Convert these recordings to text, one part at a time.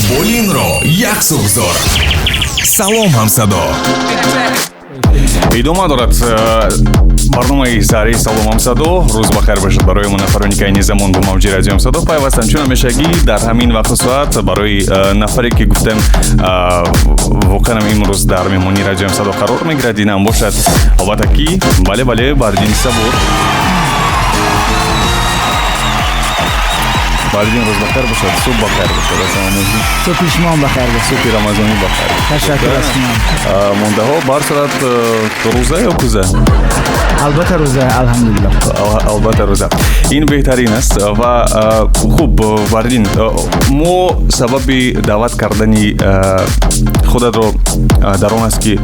Болинро як су гузор. Салом, Ҳамсадо. Идома дорад барномаи саҳарии «Салом, Ҳамсадо». Рӯз бахайр бошад барои мо нафароне, ки айни замон бо мавҷи Радио Ҳамсадо пайвастанд. Чун ҳамешагӣ дар ҳамин вақту соат барои нафаре, ки гуфтем, воқеан имрӯз дар меҳмонии Радио Ҳамсадо қарор мегирад, инам бошад, албатта ки, бале, бале, Бардин Сабур. Бардин, рӯз бахайр бошад, субҳ бахайр бошад. Ассалому алайкум. Субҳи шумо бахайр бошад. Субҳи рамазонӣ бахайр. Ташаккур аз шумо. Мондаҳо бар сурат, рӯза ё кӯза? Албатта рӯза, алҳамдулилло. Албатта рӯза, ин беҳтарин аст. Ва хуб, Бардин, мо сабаби даъват кардани худатро дар он аст, ки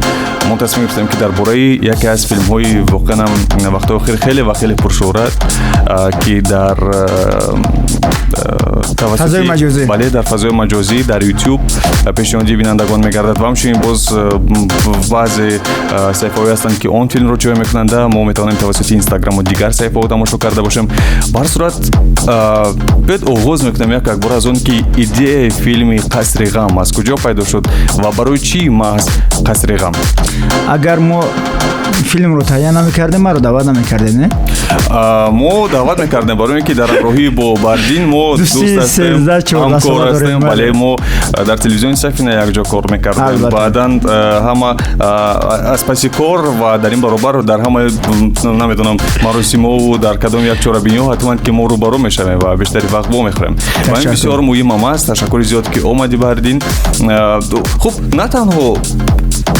мо тасмим гирифтем, ки дар бораи яке аз филмҳои воқеанам вақтҳои охир хеле ва хеле пуршӯҳрат, ки дар фазои маҷозӣ, бале, дар фазои маҷозӣ, дар Ютуб пешниҳоди бинандагон мегардад ва ҳамчунин боз баъзе саҳифаҳое ҳастанд, ки он филмро ҷой мекунанда, мо метавонем тавассути Инстаграму дигар саҳифаҳо тамошо карда бошем. Ба ҳар сурат, биёед оғоз мекунем як якбора аз он, ки идеяи филми «Қасри ғам» аз куҷо пайдо шуд ва барои чӣ маҳз «Қасри ғам»? Агар мо филмро таҳия намекардем, маро даъват намекардед, не? Мо даъват мекардем, барои ин ки дар ҳамроҳӣ бо Бардин мо дӯст ҳастем, ҳамкор ҳастем. Бале, мо дар телевизиони Сафина якҷо кор мекардем, баъдан ҳама аз паси кор ва дар ин баробар дар ҳамаи, намедонам, маросимову дар кадом як чорабиниҳо ҳатман ки мо рӯбарӯ мешавем ва бештари вақт вомехӯрем ва ин бисёр муҳимам аст. Ташаккури зиёд, ки омадӣ, Бардин. Хуб, на танҳо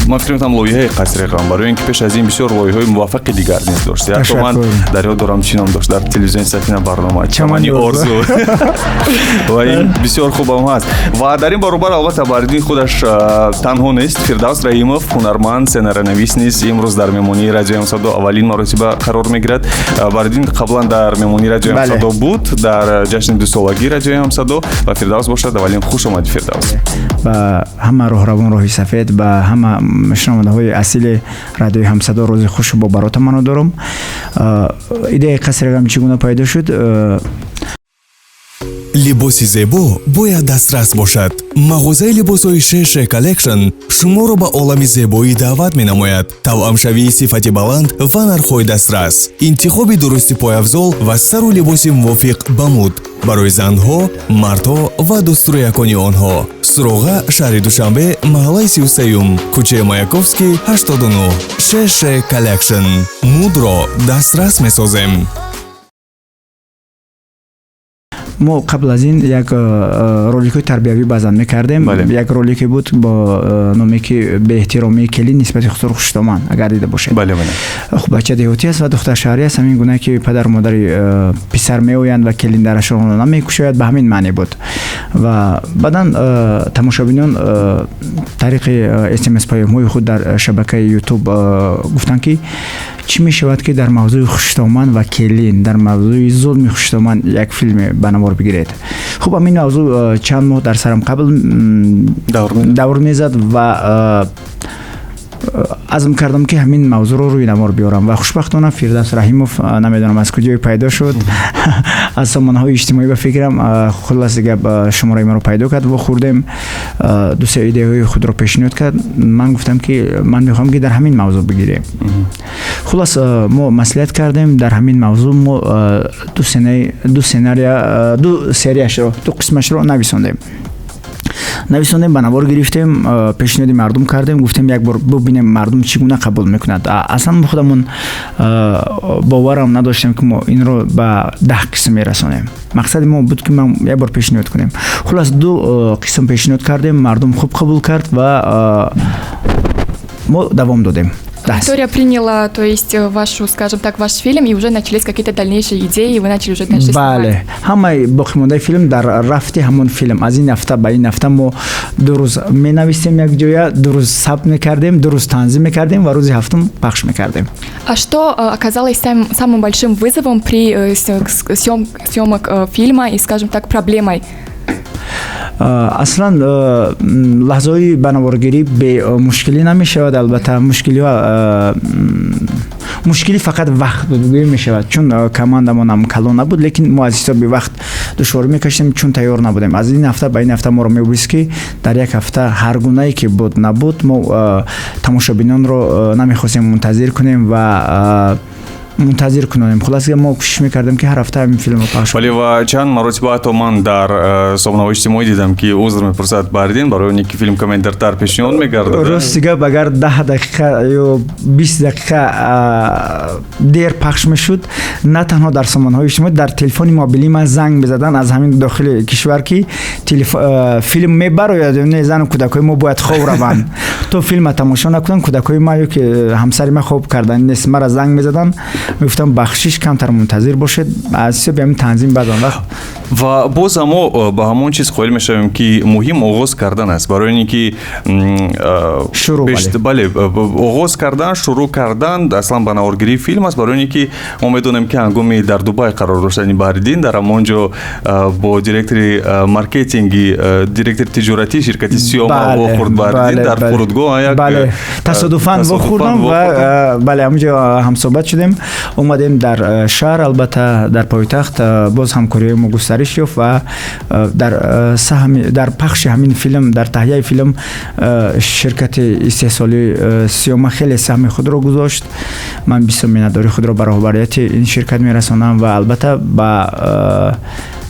ман фикр мекунам лоиҳаи «Қасри ғам», барои ин ки пеш аз ин бисёр лоиҳаҳои муваффақи дигар низ дошт. Ҳатто ман дар ёд дорам, чӣ ном дошт дар телевизиони Сафина барнома, «Чамани орзу», ва ин бисёр хубам ҳаст. Ва дар ин баробар, албатта, Бардин худаш танҳо нест. Фирдавс Раҳимов, ҳунарманд, сценаронавис низ имрӯз дар меҳмонии Радиои Ҳамсадо аввалин маротиба қарор мегирад. Бардин қаблан дар меҳмонии Радиои Ҳамсадо буд дар ҷашни дусолагии Радиои Ҳамсадо ва Фирдавс бошад аввалин. Хуш омадӣ, Фирдавс. Ба ҳама роҳравон роҳи сафед, ба ҳама шунавандаҳои асили Радиои Ҳамсадо рӯзи хушу бобаро таманно дорам. Идеяи «Қасри ғам» чӣ гуна пайдо шуд? Либоси зебо бояд дастрас бошад. Мағозаи либосҳои Шеше Коллекшн шуморо ба олами зебоӣ даъват менамояд. Тавъамшавии сифати баланд ва нархҳои дастрас, интихоби дурусти пойафзол ва сару либоси мувофиқ ба муд барои занҳо, мардҳо ва дӯстрӯякони онҳо. Суроға: шаҳри Душанбе, маҳаллаи 33-юм, кӯчаи Маяковский, 89. Шеше Коллекшн — мудро дастрас месозем. Мо қабл аз ин як роликҳои тарбиявӣ баъзан мекардем. Як ролике буд бо номе ки «Беэҳтиромии келин нисбати хусур хуштоман», агар дида бошед. Хуб, бача деҳотӣ аст ва духтар шаҳрӣ аст. Ҳамин гуна ки падару модари писар меоянд ва келин дарашро намекушояд, ба ҳамин маъне буд. Ва баъдан тамошобинон тариқи СМС паёмҳои худ дар шабакаи Ютуб гуфтанд, ки чӣ мешавад, ки дар мавзӯи хуштоман ва келин, дар мавзӯи зулми хуштоман як филме ба навор бигиред. Хуб, ҳамин мавзӯъ чанд моҳ дар сарам қабл давр мезад ва азм кардам, ки ҳамин мавзӯъро рӯи навор биёрам. Ва хушбахтона Фирдавс Раҳимов, намедонам, аз куҷое пайдо шуд, аз сомонаҳои иҷтимоӣ ба фикрам, хулоси гап, шумораи маро пайдо кард, вохӯрдем, дусе идеяҳои худро пешниҳод кард. Ман гуфтам, ки ман мехоҳам, ки дар ҳамин мавзӯъ бигирем. Хулос, мо маслиҳат кардем, дар ҳамин мавзӯъ мо ду сценария, ду серияшро, ду қисмашро нависондем, ба навор гирифтем, пешниҳоди мардум кардем. Гуфтем, як бор бубинем, мардум чӣ гуна қабул мекунад. Аслан мо худамон боварам надоштем, ки мо инро ба 10 қисм мерасонем. Мақсади мо буд, ки ман як бор пешниҳод кунем. Хулос, ду қисм пешниҳод кардем, мардум хуб қабул кард ва мо давом додем. Аудитория приняла, то есть вашу, скажем так, ваш фильм, и уже начались какие-то дальнейшие идеи, и вы начали уже дальше. Бале, ҳамаи боқимондаи филм дар рафти ҳамон филм, аз ин ҳафта ба ин ҳафта мо 2 рӯз менавистем якҷоя, 2 рӯз сабт мекардем, 2 рӯз танзим мекардем ва рӯзи ҳафтум пахш мекардем. А что оказалось самым большим вызовом при съемок фильма и, скажем так, проблемой? Аслан лаҳзаҳои банаворгирӣ бемушкилӣ намешавад. Албатта, мушкилиҳо, мушкилӣ фақат вақт буд, гӯё мешавад, чун командамонам калон набуд, лекин мо аз ҳисоби вақт Душворӣ мекашидем, чун тайёр набудем. Аз ин ҳафта ба ин ҳафта моро мебоист, ки дар як ҳафта ҳар гунае ки буд набуд, мо тамошобинонро намехостем мунтазир кунем ва мунтазир кунонем. Хулоса, мо кӯшиш мекардем, ки ҳар ҳафта ҳамин филмро пахш. Бале, ва чанд маротиба ҳатто ман дар сомонаҳои иҷтимоӣ дидам, ки узр мепурсад Баҳриддин барои оне ки филм каме дертар пешниҳод мегардад. Рости гап, агар 10 дақиқа ё 20 дақиқа дер пахш мешуд, на танҳо дар сомонаҳои иҷтимоӣ, дар телефони мобилии ман занг мезадан аз ҳамин дохили кишвар, ки филм мебарояд ё не, зану кӯдакҳои мо бояд хоб раванд, то филма тамошо накунанд, кӯдакҳои ман ё ки ҳамсари ман хоб кардани нест. Мара занг мезаданд, мегуфтам: «Бахшиш, камтар мунтазир бошед». Аз ҳисоби ҳамин танзим баъзан вақт. Ва боз мо ба ҳамон чиз қоил мешавем, ки муҳим оғоз кардан аст, барои ин ки бале, оғоз кардан, шурӯъ кардан аслан ба наворгирии филм аст, барои ин ки мо медонем, ки ҳангоми дар Дубай қарор доштани Баҳриддин, дар ҳамон ҷо бо директори маркетинги, директори тиҷоратии ширкати Сиёма вохӯрд Баҳриддин дар фурудгоҳ. Як тасодуфан вохӯрдам ва бале, ҳамонҷо ҳамсӯҳбат шудем. Омадем дар шаҳр, албатта дар пойтахт, боз ҳамкориҳои мо густариш ёфт ва дар саҳми дар пахши ҳамин филм, дар таҳияи филм ширкати истеҳсолии Сиёма хеле саҳми худро гузошт. Ман бисёр миннатдории худро ба роҳбарияти ин ширкат мерасонам ва албатта ба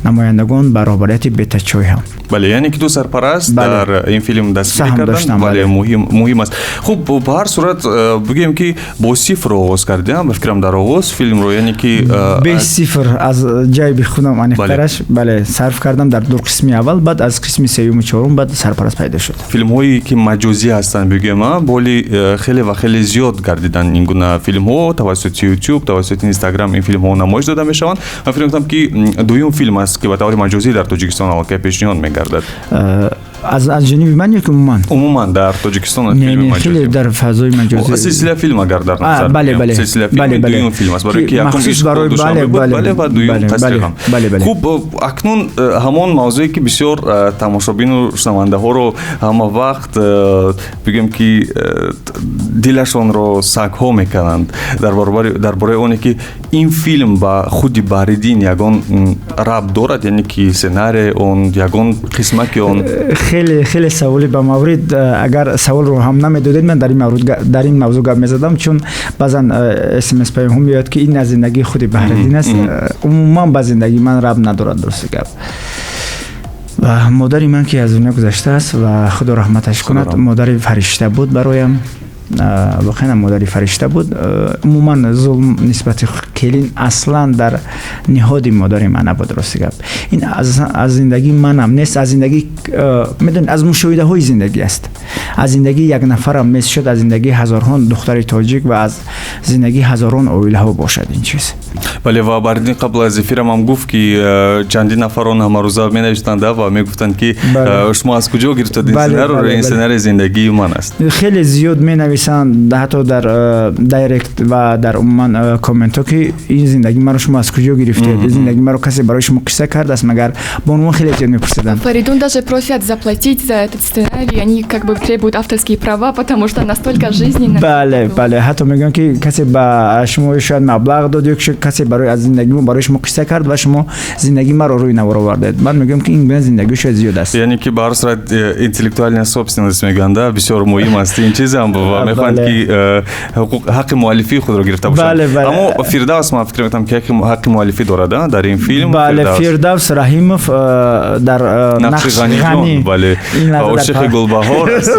намояндагон, ба роҳбарияти Бетачой ҳам. Бале, яъне ки ду сарпараст дар ин филм дастгирӣ карданд. Бале, муҳим аст. Хуб, ба ҳар сурат бигӯем, ки бо сифр оғоз кардем, ба фикрам, дар оғоз филмро, яъне ки бе сифр аз ҷайби худам, аниқтараш, бале, сарф кардам дар ду қисми аввал. Баъд аз қисми сеюму чорум баъд сарпараст пайдо шуд. Филмҳое ки маҷозӣ ҳастанд, бигӯем, боли хеле ва хеле зиёд гардиданд ин гуна филмҳо. Тавассути Ютуб, тавассути Инстаграм ин филмҳо намоиш дода мешаванд. Ман фикр мекунам, ки дуюм филм аст, ки ба таври маҷозӣ дар Тоҷикистон аллакай пешниҳод мегардад. Аз ҷониби ман ё ки умуман? Умуман дар Тоҷикистон. Хеле дар фазои маҷозӣ. Силсила филм агар дар назар. Бале, бале. Силсила филм дуюм филм аст, барои ки якум Душанбе буд, бале, ва дуюм Қасри ғам. Хуб, акнун ҳамон мавзӯе, ки бисёр тамошобину шунавандаҳоро ҳама вақт, бигӯем, ки дилашонро сагҳо мекунанд, дар бораи оне ки ин филм ба худи Баҳриддин ягон рабт дорад, яъне ки сценарияи он, ягон қисмаки он. Хеле, хеле саволи ба маврид. Агар саволро ҳам намедодед, ман дар ин мавзӯъ гап мезадам, чун баъзан СМС паёмҳо меояд, ки ин аз зиндагии худи Баҳриддин аст. Умуман ба зиндагии ман рабт надорад, дурусти гап. Ва модари ман, ки аз дунё гузаштааст ва Худо раҳматаш кунад, модари фаришта буд бароям, воқеан модари фаришта буд. Умуман зулм нисбати келин аслан дар ниҳоди модари ман набуд. Рости гап, ин аз зиндагии манам нест, аз зиндагӣ, медонед, аз мушоҳидаҳои зиндагӣ аст. Аз зиндагии як нафарам нест, шояд аз зиндагии ҳазорҳон духтари тоҷик ва аз зиндагии ҳазорон оилаҳо бошад ин чиз. Бале, ва Баҳриддин қабл аз эфирам ҳам гуфт, ки чандин нафарон ҳамарӯза менавиштанд ва мегуфтанд, ки шумо аз куҷо гирифтад ин сценариро, ин сценарий зиндагии ман аст. Хеле зиёд менависанд, ҳатто дар директ ва дар умуман комментҳо, ки ин зиндагии маро шумо аз куҷо гирифтед, ин зиндагии маро касе барои шумо қисса кардааст? Магар бонувон хеле зиёд мепурсиданд. Фаридун даже просят заплатить за этот сценарий, они как бы требуют авторские права, потому что настолько жизненно. Бале, ҳатто мегӯянд, ки касе ба шумо шояд маблағ дод ё касе барои аз зиндагии мо барои шумо қисса кард ва шумо зиндагии маро рӯи навор овардед. Ман мегӯям, ки ин гуна зиндагӣ шояд зиёд аст. Яъне ки ба ҳар сурат интеллектуальная собственность мегӯянд, бисёр муҳим аст ин чизам ва мехоҳанд, ки ҳаққи муаллифии худро гирифта бошанд. Аммо Фирдавс, ман фикр мекунам, ки ҳаққи муаллифӣ дорад дар ин филм. Бале, Фирдавс Раҳимов дар нақши Ғаниҷон, бале, ошиқи Гулбаҳор аст.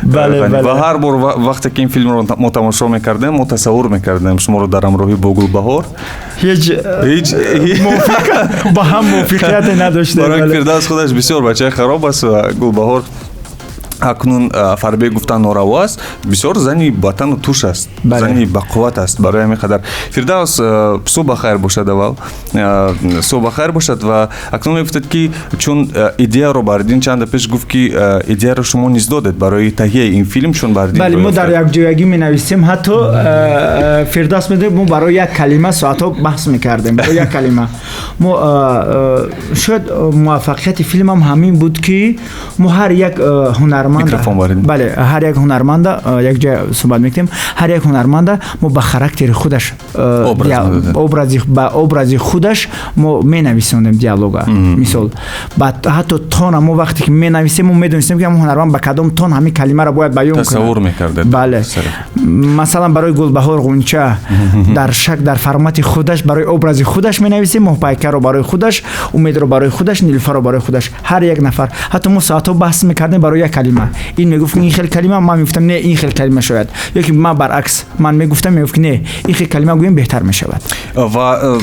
Ва ҳар бор вақте ки ин филмро мо тамошо мекардем, мо тасаввур мекардем шуморо дар ҳамроҳӣ бо Гулбаҳор. Ҳеҷ ба ҳам мувофиқияте надоштем. Барои Фирдавс худаш бисёр бачаи хароб аст ва Гулбаҳор акнун фарбе гуфтан нораво аст, бисёр зани батану туш аст, зани бақувват аст. Барои ҳамин қадар, Фирдавс, субҳ бахайр бошад, аввал субҳ бахайр бошад. Ва акнун мегуфтед, ки чун идеяро Баҳриддин чанде пеш гуфт, ки идеяро шумо низ додед барои таҳияи ин филм, чун Баҳриддин. Бале, мо дар якҷоягӣ менависем. Ҳатто Фирдавс медонед, мо барои як калима соатҳо баҳс мекардем, барои як калима. Мо шояд муваффақияти филмам ҳамин буд, ки мо ҳар як ҳунарманд. ҳунарманд, бале, ҳар як ҳунарманда як ҷо суҳбат мекунем, ҳар як ҳунарманда мо ба характери худаш, образи, ба образи худаш мо менависондем диалога. Мисол, ҳатто тона мо вақте ки менависем, мо медонистем, ки ҳамон ҳунарманд ба кадом тон ҳамин калимаро бояд баён кунад. Тасаввур мекардед. Бале, масалан, барои Гулбаҳор Ғунча дар шак, дар формати худаш, барои образи худаш менависем, Моҳпайкарро барои худаш, Умедро барои худаш, Нилуфарро барои худаш, ҳар як нафар. Ҳатто мо соатҳо баҳс мекардем барои як калима. Ин мегуфт, ин хел калима, ман мегуфтам, не, ин хел калима шояд, ё ки ман баръакс, ман мегуфтам, мегуфт, не, ин хел калима гӯем, беҳтар мешавад. Ва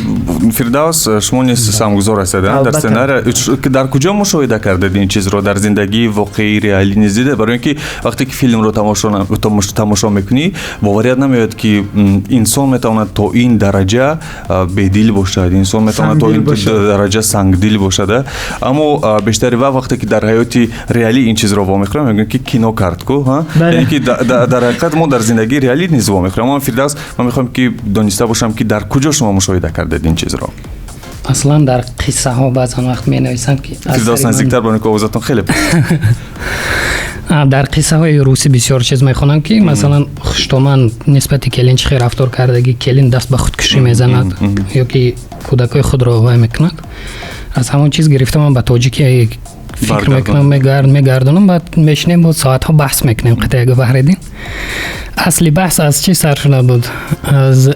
Фирдавс, шумо низ саҳмгузор ҳастед дар сценария. Дар куҷо мушоҳида кардед ин чизро? Дар зиндагии воқеии, реалӣ низ дида? Барои ин ки вақте ки филмро тамошо мекунӣ, боварият намеояд, ки инсон метавонад то ин дараҷа бедил бошад, инсон метавонад то ин дараҷа сангдил бошад. Аммо бештари вақт, вақте ки дар ҳаёти реалӣ ин чизро вомехӯрем, мегӯем, ки кино кард ку. Яъне ки дар ҳақиқат мо дар зиндагии реалӣ низ вомехӯрем. Аммо, Фирдавс, ман мехоҳам, ки дониста бошам, ки дар куҷо шумо мушоҳида кардед ин чизро? Аслан дар қиссаҳо баъзан вақт менависанд, ки Фирдавс, наздиктар, бо овозатон хеле. Дар қиссаҳои русӣ бисёр чиз мехонам, ки масалан, хуштоман нисбати келин чӣ хел рафтор кардагӣ, келин даст ба худкушӣ мезанад ё ки кӯдакҳои худро вай мекунад. Аз ҳамон чиз гирифта, ман ба тоҷикӣ фикр мекунам, мегардонам, баъд мешинем, боз соатҳо баҳс мекунем қитаяга Баҳриддин. Асли баҳс аз чӣ сар шуда буд? Аз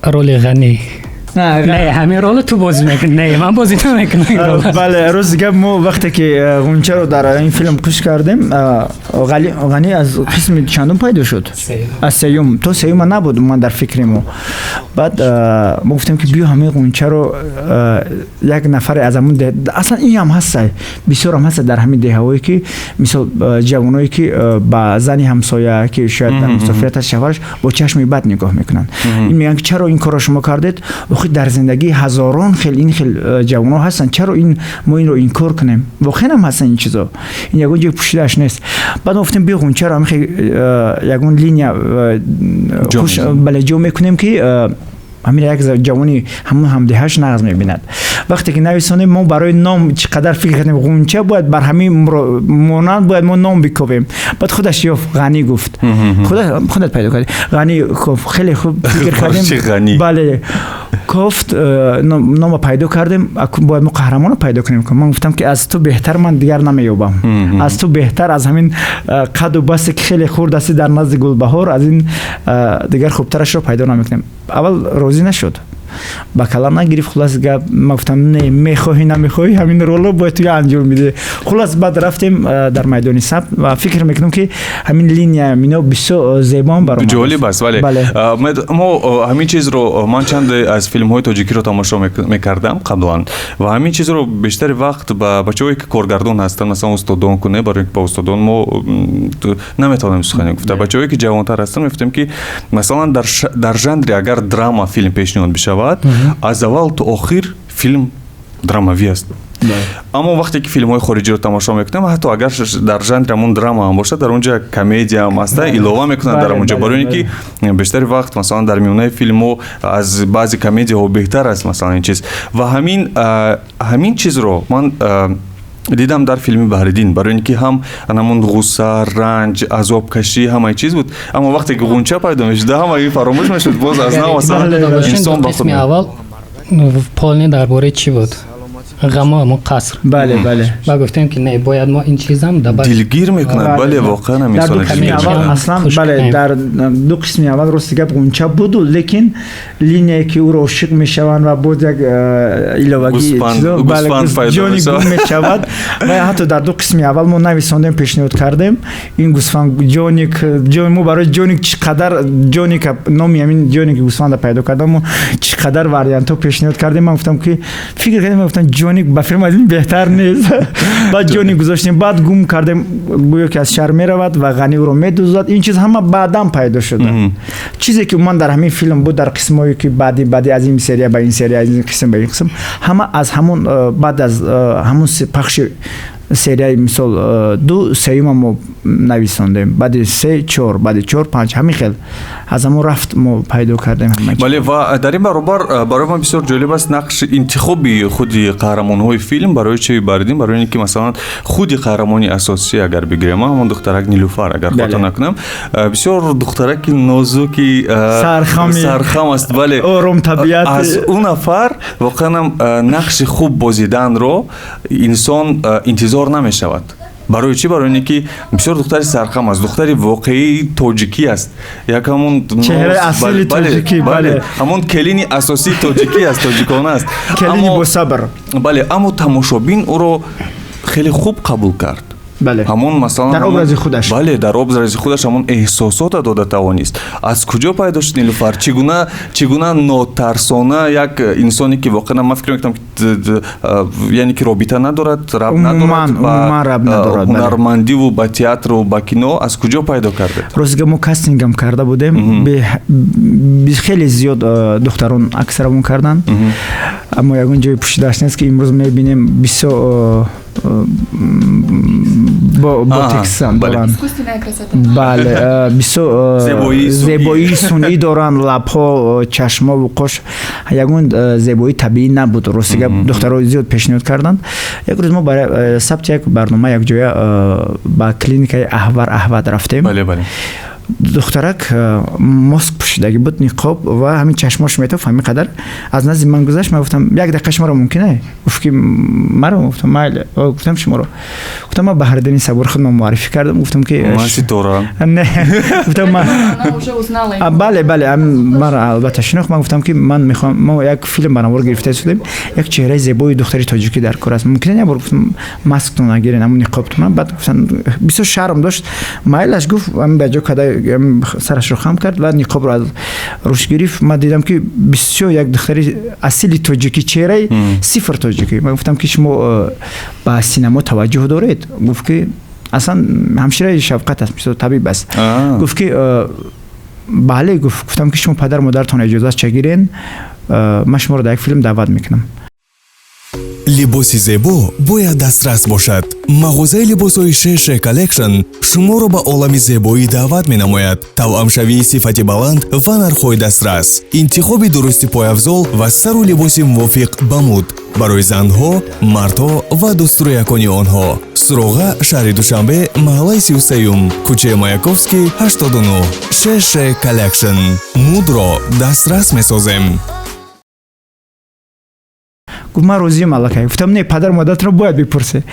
роли Ғанӣ. Не, ҳамин роло ту бозӣ мекунӣ, не, ман бозӣ намекунам. Бале, рӯзи гап, мо вақте ки Ғунчаро дар ин филм қиш кардем, Ғанӣ аз қисми чандум пайдо шуд? Аз сеюм. То сеюма набуд ман дар фикри мо. Баъд мо гуфтем, ки биё, ҳамин Ғунчаро як нафаре аз ҳамун, аслан ин ҳам ҳаста, бисёр ҳам ҳаста дар ҳамин деҳаҳое, ки мисол, ҷавоное, ки ба зани ҳамсоя, ки шояд дар мусофират аст шавҳараш, бо чашми бад нигоҳ мекунанд. Ин мегӯянд, ки чаро ин корро шумо кардед? Охи, дар зиндагӣ ҳазорон хел ин хел ҷавонҳо ҳастанд, чаро ин мо инро инкор кунем? Воқеан ҳам ҳастанд ин чизо, ин ягон ҷои пӯшидааш нест. Баъд мо гуфтем, биё, Ғунчаро ҳамин хел ягон линия, бале, ҷо мекунем, ки ҳамин як ҷавони ҳамон ҳамдеҳаш нағз мебинад. Вақте ки нависонем, мо барои ном чӣ қадар фикр кардем. Ғунча бояд бар ҳамин монанд, бояд мо ном бикобем. Баъд худаш ёфт, Ғанӣ гуфт, худат пайдо кард, Ғанӣ. Хеле хуб фикр кардем, бале, кофт, нома пайдо кардем. Бояд мо қаҳрамонро пайдо кунем. Ман гуфтам, ки аз ту беҳтар ман дигар намеёбам, аз ту беҳтар, аз ҳамин қаду басте, ки хеле хурд ҳасти дар назди Гулбаҳор, аз ин дигар хубтарашро пайдо намекунем. Аввал розӣ нашуд, ба калам нагирифт. Хулас гап, ман гуфтам, не, мехоҳӣ, намехоҳӣ, ҳамин роло бояд ту анҷом бидиҳӣ. Хулас, баъд рафтем дар майдони сабт ва фикр мекунам, ки ҳамин линия мино бисёр зебоам баромад. Ҷолиб аст, вале мо ҳамин чизро, ман чанде аз филмҳои тоҷикиро тамошо мекардам қаблан ва ҳамин чизро бештари вақт ба бачаҳое, ки коргардон ҳастанд, масалан устодон куне, барои ки ба устодон мо наметавонем сухане гуфта, бачаҳое, ки ҷавонтар ҳастанд, мегуфтем, ки масалан, дар жанри агар драма филм пешниҳод бишавад, аз аввал то охир филм драмавӣ аст. Аммо вақте ки филмҳои хориҷиро тамошо мекунем, ҳатто агар дар жанри ҳамон драма ҳам бошад, дар он ҷо комедия ҳам аста, илова мекунанд дар он ҷо, барои ин ки бештари вақт, масалан, дар миёнаи филмҳо аз баъзе комедияҳо беҳтар аст, масалан, ин чиз. Ва ҳамин чизро ман дидам дар филми Баҳриддин, барои ин ки ҳам ҳамон ғусса, ранҷ, азобкашӣ, ҳамаи чиз буд. Аммо вақте ки Ғунча пайдо мешуд, ҳама ин фаромӯш мешуд, боз аз нав масалан инсон ба худ. Аввал полный дар бораи чӣ буд? Ғамо, ҳамон қаср. Бале, бале. Ба гуфтем, ки не, бояд мо ин чизам дилгир мекунад. Бале, воқеан ҳам. Дар ду қисми аввал аслан, бале, дар ду қисми аввал, рости гап, Ғунча буду, лекин линияе, ки ӯро ошиқ мешаванд ва боз як иловагӣ ҷони гум мешавад. Ва ҳатто дар ду қисми аввал мо нависондем, пешниҳод кардем ин гӯсфанд ҷоник. Мо барои ҷоник чӣ қадар, ҷоник, номи ҳамин ҷоник гӯсфанда пайдо кардам, мо чӣ қадар вариантҳо пешниҳод кардем. Ман гуфтам, ки фикр кардем, гуфтам, ҷоник ба филм аз ин беҳтар нест. Баъд ҷоник гузоштем, баъд гум кардем, гӯё ки аз шаҳр меравад ва Ғанӣ ӯро медуздад. Ин чиз ҳама баъдан пайдо шуда. Чизе ки умуман дар ҳамин филм буд, дар қисмҳое, ки баъди аз ин серия ба ин серия, аз ин қисм ба ин қисм, ҳама аз ҳамон баъд аз ҳамон пахши Серияи, мисол, ду, сеюма мо нависондем, баъди се, чор, баъди чор, панҷ, ҳамин хел аз ҳамон рафт мо пайдо кардем ҳама. Бале, ва дар ин баробар барои ман бисёр ҷолиб аст нақши интихоби худи қаҳрамонҳои филм. Барои чи, Бардин? Барои ин ки, масалан, худи қаҳрамони асосӣ агар бигирем, ҳамон духтарак Нилуфар, агар хато накунам, бисёр духтараки нозуки, сархам аст, бале. Оромтабиат. Аз ӯ нафар воқеанам нақши хуб бозиданро инсон интизор намешавад. Барои чӣ? Барои ин ки бисёр духтари сархам аст, духтари воқеии тоҷикӣ аст, як ҳамон чеҳраи асили тоҷикӣ. Бале, ҳамон келини асосии тоҷикӣ аст, тоҷикона аст. Келини босабр. Бале, аммо тамошобин ӯро хеле хуб қабул кард. Бале. Ҳамон, масалан, дар образи худаш. Бале, дар образи худаш ҳамон эҳсосота дода тавонист. Аз куҷо пайдо шуд Нилуфар? Чӣ гуна нотарсона як инсоне, ки воқеан ман фикр мекунам, яъне ки робита надорад, рабт надорад ба ҳунармандиву ба театру ба кино, аз куҷо пайдо кардед? Ростига, мо кастингам карда будем, хеле зиёд духтарон аксарамон карданд, аммо ягон ҷои пӯшидааш нест, ки имрӯз мебинем, бисёр ботекс доранд. Бале, бисёр зебоии сунъӣ доранд, лабҳо, чашмову қош, ягон зебоии табиӣ набуд. Ростига, духтаро зиёд пешниҳод карданд. Як рӯз мо барои сабти як барнома якҷоя ба клиникаи Аҳвар Аҳвад рафтем. Духтарак маск пӯшидагӣ буд, ниқоб, ва ҳамин чашмош метофт, ҳамин қадар. Аз назди ман гузашт, ман гуфтам: «Як дақиқа, шуморо мумкин?» Гуфт ки маро? Гуфтам: «Майли». Гуфтам: «Шуморо». Гуфтам, ман Баҳриддини Сабур, худро муаррифӣ кардам, гуфтам ки Ман Ситора. Не, гуфтам ман, бале, маро албатта шинохт. Ман гуфтам ки ман мехоҳам, мо як филм ба навор гирифта шудем, як чеҳраи зебои духтари тоҷикӣ дар кор аст, мумкин як бор, гуфтам, масктона гирен, ҳамон ниқобтона. Баъд гуфтан, бисёр шарм дошт, майлаш гуфт, ба ҷо када сарашро хам кард ва ниқобро аз рӯш гирифт. Ман дидам, ки бисёр як духтари асили тоҷикӣ, чеҳраи сифр тоҷикӣ. Ман гуфтам ки шумо ба синамо таваҷҷӯҳ доред? Гуфт ки аслан ҳамшираи Шавқат аст, бисёр табиб аст. Гуфт ки бале, гуфт. Гуфтам ки шумо падару модаратон иҷозат чагирен, ман шуморо дар як филм даъват мекунам. Либоси зебо бояд дастрас бошад. Мағозаи либосҳои Шеше Коллекшн шуморо ба олами зебоӣ даъват менамояд. Тавъамшавии сифати баланд ва нархҳои дастрас, интихоби дурусти пойафзол ва сару либоси мувофиқ ба муд барои занҳо, мардҳо ва дӯстрӯякони онҳо. Суроға: шаҳри Душанбе, маҳаллаи 33-юм, кӯчаи Маяковский, 89. Шеше Коллекшн — мудро дастрас месозем. Гуфт: «Ман розиам аллакай». Гуфтам: «Не, падару модаратро бояд бипурсе».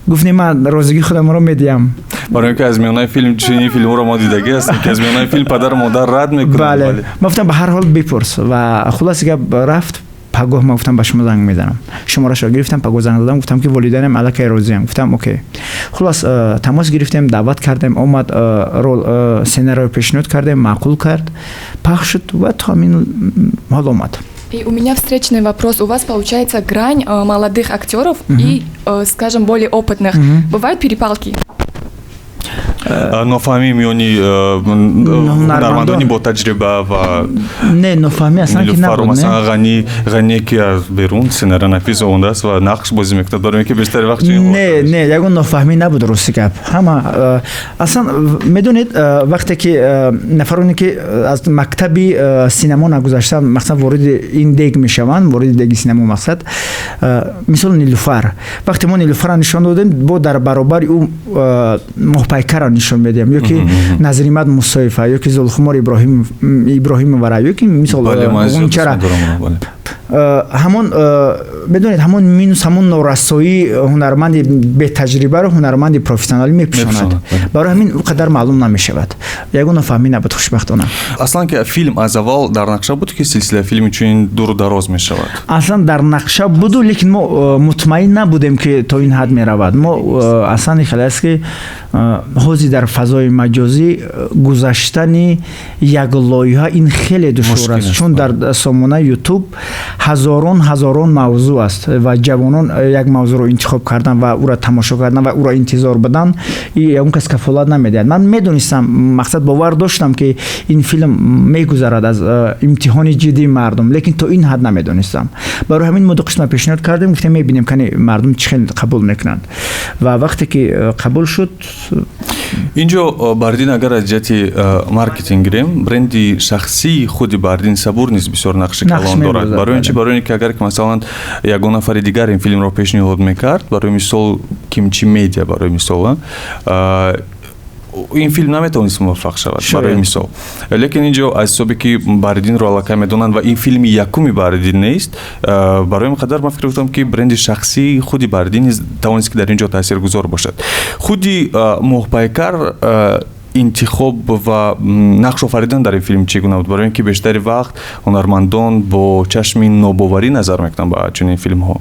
Гуфт: «Не, ман розигии худамро медиҳам». Барои ин ки аз миёнаи филм, чунин филмҳоро мо дидагӣ ҳастем, ки аз миёнаи филм падару модар рад мекунанд. Бале, ман гуфтам: «Ба ҳар ҳол бипурс». Ва хулоси гап, рафт. Пагоҳ ман гуфтам: «Ба шумо занг мезанам». Шуморашро гирифтам, пагоҳ занг задам, гуфтам ки волидайнам аллакай розиам. Гуфтам: «Окей». Хулос, тамос гирифтем, даъват кардем, омад, рол, сценарио пешниҳод кардем, маъқул кард, пахш шуд ва то ҳамин ҳол омад. И у меня встречный вопрос. У вас получается грань молодых актеров и, скажем, более опытных. Бывают перепалки? Нофаҳмӣ миёни ҳунармандони бо таҷриба ва Не, нофаҳмӣ аслан ки набуд. Масалан, Ғане, ки аз берун сценаронавис омадааст ва нақш бозӣ мекунад, барои ин ки бештари вақт Не, ягон нофаҳмӣ набуд, рости гап. Ҳама аслан, медонед, вақте ки нафароне, ки аз мактаби синамо нагузаштанд, мақсад, вориди ин дег мешаванд, вориди деги синамо, мақсад, мисол, Нилуфар, вақте мо Нилуфарро нишон додем, бо дар баробари ӯ Моҳпайкарро нишон медиҳем, ё ки Назримат Мусоева, ё ки Зулхумор Иброҳимовара, ё ки мисол Ғунчара, ҳамон, медонед, ҳамон минус, ҳамон норасоии ҳунарманди бетаҷрибаро ҳунарманди профессионалӣ мепӯшонад. Барои ҳамин ӯ қадар маълум намешавад. Ягон нофаҳмӣ набуд, хушбахтона. Аслан ки филм аз аввал дар нақша буд, ки силсила филми чунин дуру дароз мешавад? Аслан дар нақша буду, лекин мо мутмаин набудем, ки то ин ҳад меравад. Мо аслан хеле аст, ки ҳозир дар фазои маҷозӣ гузаштани як лоиҳа ин хеле душвор аст, чун дар сомонаи Ютуб Ҳазорон ҳазорон мавзӯъ аст ва ҷавонон як мавзӯъро интихоб кардан ва ӯро тамошо кардан ва ӯро интизор будан, ягон кас кафолат намедиҳад. Ман медонистам, мақсад, бовар доштам, ки ин филм мегузарад аз имтиҳони ҷиддии мардум, лекин то ин ҳад намедонистам. Барои ҳамин мо ду қисма пешниҳод кардем, гуфтем, мебинем, кани мардум чӣ хел қабул мекунанд. Ва вақте ки қабул шуд. Инҷо, Бардин, агар аз ҷиҳати маркетинг гирем, бренди шахсии худи Бардин Сабур низ бисёр нақши калон дорад. Барои ин чи? Барои ин ки агар ки, масалан, ягон нафари дигар ин филмро пешниҳод мекард, барои мисол, Кимчи Медиа, барои мисол, ин филм наметавонист муваффақ шавад, барои мисол. Лекин инҷо аз ҳисобе ки Бардинро аллакай медонанд ва ин филми якуми Бардин нест, барои ин қадар ман фикр кардам, ки бренди шахсии худи Бардин низ тавонист, ки дар ин ҷо таъсиргузор бошад. Худи Моҳпайкар интихоб ва нақш офаридан дар ин филм чӣ гуна буд? Барои ин ки бештари вақт ҳунармандон бо чашми нобоварӣ назар мекунанд ба чунин филмҳо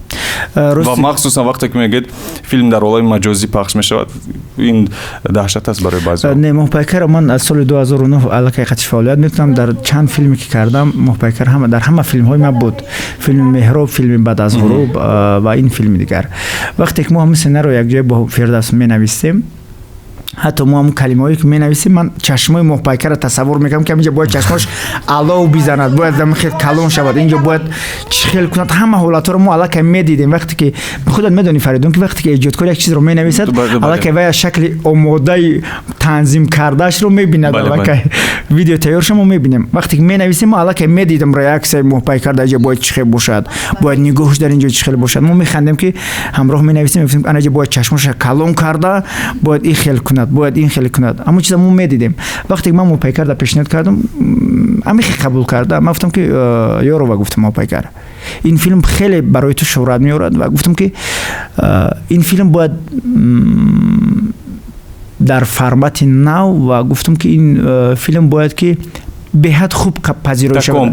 ва махсусан вақте ки мегӯяд, филм дар олами маҷозӣ пахш мешавад, ин даҳшат аст барои баъзеҳо. Не, Моҳпайкарро ман аз соли 2009 аллакай қатъи фаъолият мекунам. Дар чанд филме ки кардам, Моҳпайкар ҳама дар ҳама филмҳои ман буд: филми Меҳроб, филми Баъд аз ғуруб ва ин филми дигар. Вақте ки мо ҳамин сценариро якҷоя бо Фирдавс менавистем, ҳатто мо ҳамн калимаҳое ки менависем, ман чашмои Моҳпайкарро тасаввур мекардам, ки ҳаминҷа бояд чашмош алов бизанад, бояд хел калон шавад, инҷо бояд чӣ хел кунад. Ҳама ҳолатҳоро мо аллакай медидем. Вақте ки, худат медонӣ, Фаридун, ки вақте ки эҷодкор як чизро менависад, аллакай вай аз шакли омодаи танзим кардаашро мебинад, аллакай видео тайёрша мо мебинем. Вақте ки менависем, мо аллакай медидем реаксияи Моҳпайкар дар инҷа бояд чӣ хел бошад, бояд нигоҳш дар инҷо чӣ хел бошад. Мо механдем, ки ҳамроҳ менависем, мегуфтем, анаҷа бояд чашмоша калон карда, бояд ин хел кунад, бояд ин хеле кунад. Ҳамон чиза мо медидем. Вақте ки ман Моҳпайкарда пешниҳод кардам, ҳамин хел қабул карда. Ман гуфтам, ки ёрова, гуфтам, Моҳпайкар, ин филм хеле барои ту шӯҳрат меорад ва гуфтам, ки ин филм бояд дар формати нав ва гуфтам, ки ин филм бояд ки беҳад хуб пазироӣ шавад.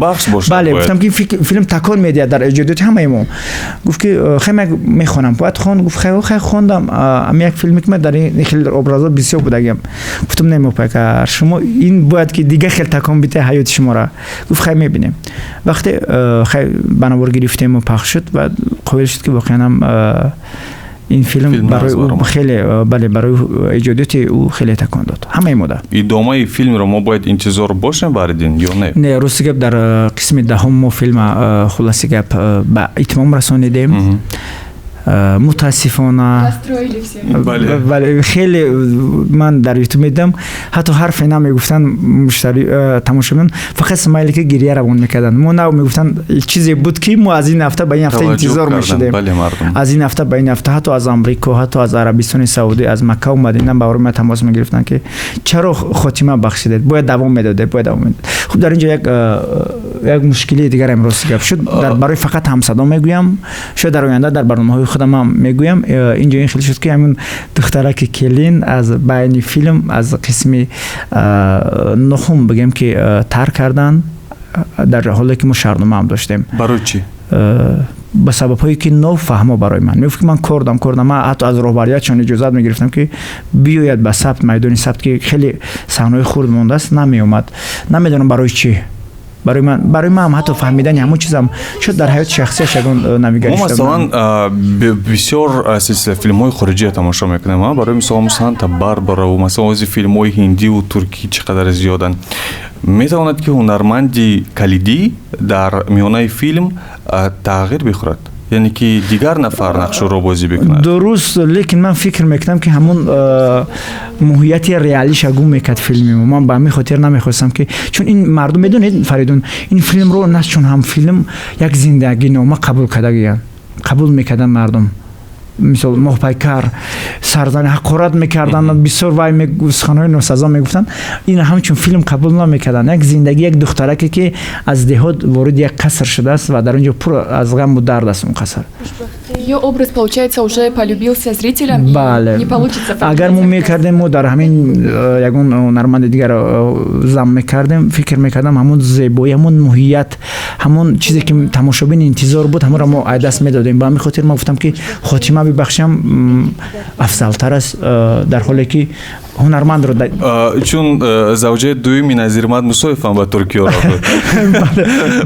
Бале, гуфтам, ки филм такон медиҳад дар эҷодиёти ҳамаи мо. Гуфт, ки хай, ман мехонам. Бояд хон, гуфт. Хай, хондам. Ами як филме ки ман дар ин хел образҳо бисёр будагиам. Гуфтам, не, Моҳпайкар, шумо ин бояд ки дига хел такон бидиҳад ҳаёти шуморо. Гуфт, хай, мебинем. Вақте хай ба навор гирифтему пахш шуд ва қоил шуд, ки воқеан ҳам ин филм барои ӯ хеле, бале, барои эҷодиёти ӯ хеле такон дод, ҳамаи мода. Идомаи филмро мо бояд интизор бошем, Бардин, ё не? Не, рости гап, дар қисми 10-ум мо филма, хулоси гап, ба итмом расонидем, мутаассифона. Бале, хеле ман дар Ютуб медидам, ҳатто ҳарфе намегуфтанд муштари, тамошобинон, фақат смайлики гирия равон мекарданд. Мо нав мегуфтанд, чизе буд, ки мо аз ин ҳафта ба ин ҳафта интизор мешудем, аз ин ҳафта ба ин ҳафта. Ҳатто аз Амрико, ҳатто аз Арабистони Саудӣ, аз Маккаву Мадина ба ма тамос мегирифтанд, ки чаро хотима бахшидед, бояд давом медодед, бояд давом медодед. Хуб, дар ин ҷо як мушкилии дигарам, рости гап, шуд. Барои фақат ҳамсадо мегӯям, шояд дар оянда дар барномаҳои худам ҳам мегӯям. Инҷо ин хел шуд, ки ҳамин духтараки келин аз байни филм, аз қисми нуҳум бигем, ки тарк карданд, дар ҳоле ки мо шартнома ҳам доштем. Барои чӣ? Ба сабабҳое ки нофаҳмо барои ман. Мегуфт, ки ман кор дорам, кор дорам. Ман ҳатто аз роҳбариятшон иҷозат мегирифтам, ки биёяд ба сабт, майдони сабт, ки хеле саҳнаҳои хурд мондааст, намеомад. Намедонам барои чӣ. Барои ман ҳатто фаҳмидани ҳамон чизам шуд, дар ҳаёти шахсияш ягон навигарӣ. Мо, масалан, бисёр силсила филмҳои хориҷия тамошо мекунем, барои мисол, Санта Барбараву, масалан, ози филмҳои ҳиндиву туркӣ чӣ қадар зиёданд. Метавонад, ки ҳунарманди калидӣ дар миёнаи филм тағйир бихӯрад, яъне ки дигар нафар нақшро бозӣ бикунад. Дуруст, лекин ман фикр мекунам, ки ҳамон моҳияти реалиша гум мекард филми мо. Ман ба ҳамин хотир намехостам, ки чун ин мардум, медонед, Фаридун, ин филмро на чун ҳам филм, як зиндагинома қабул кардагиянд, қабул мекарданд мардум. Мисол, Моҳпайкар сарзани ҳақорат мекарданд бисёр, вай суханҳои носазо мегуфтанд. Ин ҳамчун филм қабул намекарданд. Як зиндагӣ, як духтараке, ки аз деҳот вориди як қаср шудааст ва дар он ҷо пур аз ғаму дард аст он қаср. Ее образ, получается, уже полюбился зрителям. Бале. Не получится. Агар мо мекардем, мо дар ҳамин ягон ҳунарманди дигар зам мекардем, фикр мекардам, ҳамон зебоӣ, ҳамон моҳият, ҳамон чизе ки тамошобин интизор буд, ҳамонро мо аз даст медодем. Ба ҳамин хотир ман гуфтам, ки хотима. Набибахшам, афзалтар аст, дар ҳоле ки ҳунармандро Чун завҷаи дуюми Назирмад Мусоев ҳам ба Туркиё рафт.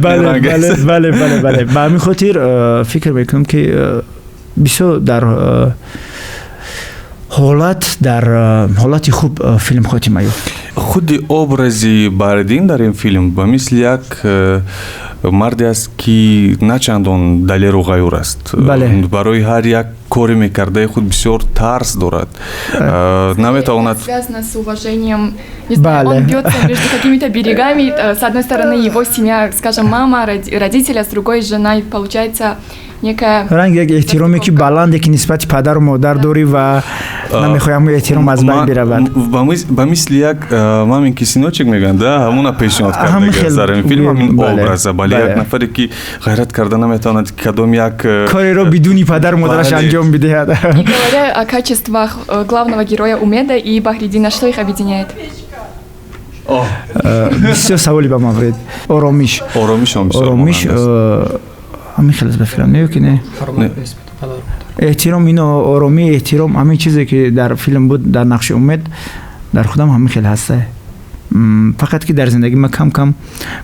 Бале, ба ҳамин хотир фикр мекунам, ки бисёр дар ҳолати хуб филм хотима ёфт. Худи образи Баҳриддин дар ин филм ба мисли як марде аст, ки на чандон далеру ғаюр аст, барои ҳар як кори мекардаи худ бисёр тарс дорад, наметавонад. Связано с уважением. Не знаю, он бьется между какими-то берегами. С одной стороны, его семья, скажем, мама, родители, а с другой жена, и получается некая Ранг як эҳтироме, ки баланде, ки нисбати падару модар дорӣ ва намехоҳӣ ҳамон эҳтиром аз байн биравад. Ба мисли як маменькин сыночек мегӯянд, да, ҳамуна пешниҳод карда дар ин филм, ҳамин образа. Бале, як нафаре, ки ғайрат карда наметавонад кадом як кореро бидуни падару модараш анҷом бидиҳад. И говоря о качествах главного героя Умеда и Бахридина, что их объединяет? Бисёр саволи ба маврид. Оромиш. Оромиш. Оромиш, ҳамин хел аст ба фикрам, не ё ки не? Эҳтиром, ино оромӣ, эҳтиром, ҳамин чизе, ки дар филм буд, дар нақши Умед, дар худам ҳамин хел ҳаста. Фақат ки дар зиндагӣ ман кам кам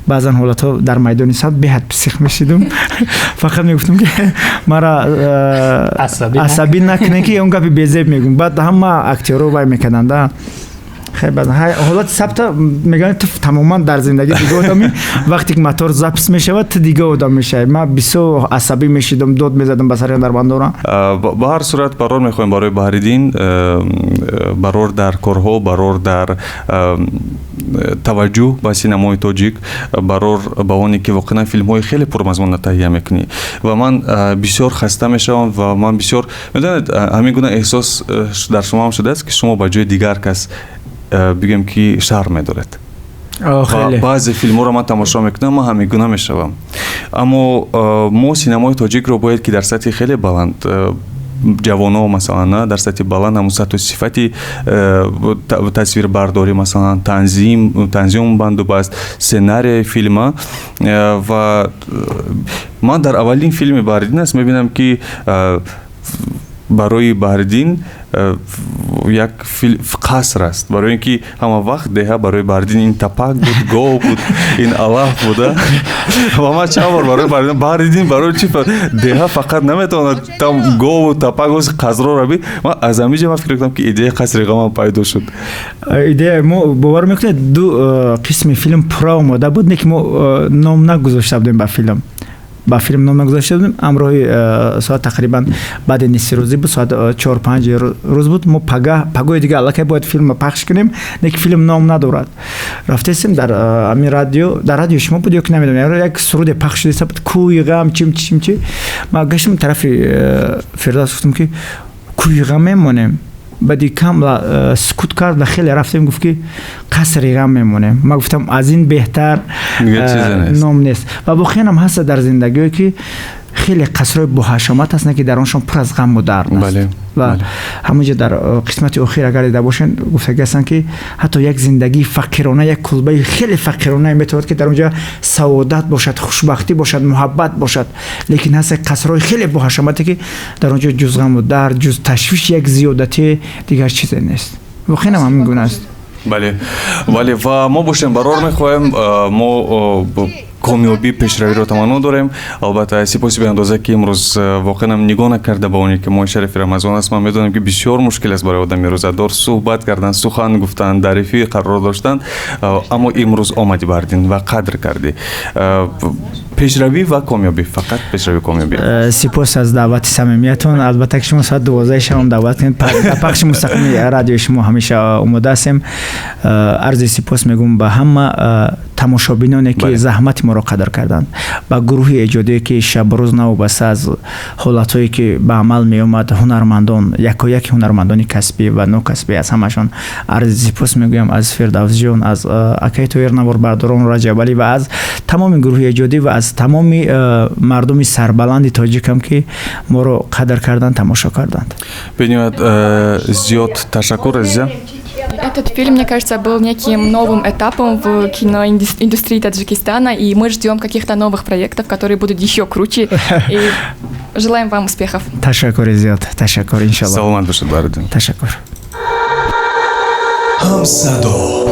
баъзан ҳолатҳо дар майдони сабт беҳад псих мешидум. Фақат мегуфтам, ки мара асабӣ накунед, ки он гапи безеб мегум. Баъд ҳама актёрро вай мекарданд, да. Ҳолати сабта мегӯянд, ту тамоман дар зиндагӣ дига одамӣ. Вақте ки мотор запись мешавад, ту дига одам мешавӣ. Ман бисёр асабӣ мешидам, дод мезадам ба сари ҳунармандона. Ба ҳар сурат, барор мехоҳем барои Баҳриддин, барор дар корҳо, барор дар таваҷҷӯҳ ба синамои тоҷик, барор ба оне ки воқеан филмҳои хеле пурмазмунна таҳия мекунӣ. Ва ман бисёр хаста мешавам ва ман бисёр, медонед, ҳамин гуна эҳсос дар шумо ҳам шудааст, ки шумо ба ҷои дигар кас бигӯем, ки шарм медоред. Баъзе филмҳоро ман тамошо мекунам, ман ҳамин гуна мешавам. Аммо мо синамои тоҷикро бояд ки дар сатҳи хеле баланд, ҷавоно, масалан, на дар сатҳи баланд, ҳамун сатҳу сифати тасвирбардорӣ, масалан, танзим, бандубаст, сценарияи филма. Ва ман дар аввалин филми Баҳриддин аст, мебинам, ки барои Баҳриддин як қаср аст, барои ин ки ҳама вақт деҳа барои Баҳриддин ин тапак буд, гов буд, ин алаф буда. Ва ман чанд бор барои Баҳриддин: «Баҳриддин, барои чи деҳа фақат наметавонад там гову тапак, қасрро би?» Ман аз ҳамин ҷо ман фикр кардам, ки идеяи қасри ғамам пайдо шуд. Идея мо, бовар мекунед, ду қисми филм пурра омода буд, не ки мо ном нагузошта будем ба филм, ном нагузошта будем. Ҳамроҳи соат тақрибан баъди нисфирӯзӣ буд, соат 4-5 рӯз буд. Мо пагоҳи дига аллакай бояд филмро пахш кунем, не ки филм ном надорад. Рафтестем дар ҳамин радио, дар радио шумо буд ё ки намедонам, як суруде пахш шудиста буд, «Кӯи ғам», чим чим чи. Ма гаштам тарафи Фирдавс, гуфтам, ки «Кӯи ғам» мемонем. Баъди кам сукут кард ва хеле рафтем, гуфт, ки «Қасри ғам» мемонем. Ман гуфтам, аз ин беҳтар ном нест. Ва воқеан ҳам ҳаста дар зиндагиое, ки хеле қасрҳои боҳашомат ҳастанд, ки дар оншон пур аз ғаму дард аст. Ва ҳамонҷо дар қисмати охир, агар дида бошед, гуфтагӣ ҳастанд, ки ҳатто як зиндагии фақирона, як кулбаи хеле фақирона метавонад, ки дар онҷо саодат бошад, хушбахтӣ бошад, муҳаббат бошад, лекин ҳаст қасрҳои хеле боҳашомате, ки дар онҷо ҷуз ғаму дард, ҷуз ташвиш, як зиёдатӣ, дигар чизе нест. Воқеан ҳам ҳамин гуна аст. Бале, ва мо бошем, барор мехоҳем, мо комёбӣ, пешравиро таманно дорем. Албатта, сипоси беандоза, ки имрӯз воқеан нигоҳ накарда ба оне ки моҳи шарифи Рамазон аст. Ман медонам, ки бисёр мушкил аст барои одами рӯзадор суҳбат кардан, сухан гуфтан, дар эфир қарор доштан, аммо имрӯз омадӣ, Баҳриддин, ва қадр кардӣ. Пешравӣ ва комёбӣ, фақат пешравӣ, комёбӣ. Сипос аз даъвати самимиятон. Албатта, ки шумо соат 12 шабам даъват кунед, дар пахши мустақими радиои шумо ҳамеша омода ҳастем. Арзи сипос мегӯм ба ҳама тамошобиноне, ки заҳмати моро қадр карданд, ба гурӯҳи эҷодие, ки шабрӯз навобаста аз ҳолатҳое, ки ба амал меомад, ҳунармандон, якояки ҳунармандони касбӣ ва нокасбӣ, аз ҳамашон арзи сипос мегӯям, аз Фирдавсҷон, аз акаи Тоир, наворбардорон, Раҷабалӣ ва аз тамоми гурӯҳи эҷодӣ ва аз тамоми мардуми сарбаланди тоҷикам, ки моро қадр карданд, тамошо карданд. Бениҳоят зиёд ташаккур, азизам. Этот фильм, мне кажется, был неким новым этапом в киноиндустрии Таджикистана, и мы ждем каких-то новых проектов, которые будут еще круче. И желаем вам успехов. Ташаккури зиёд, ташаккур, иншалло. Саломат бошед, Баҳриддин. Ташаккур. Ҳамсадо.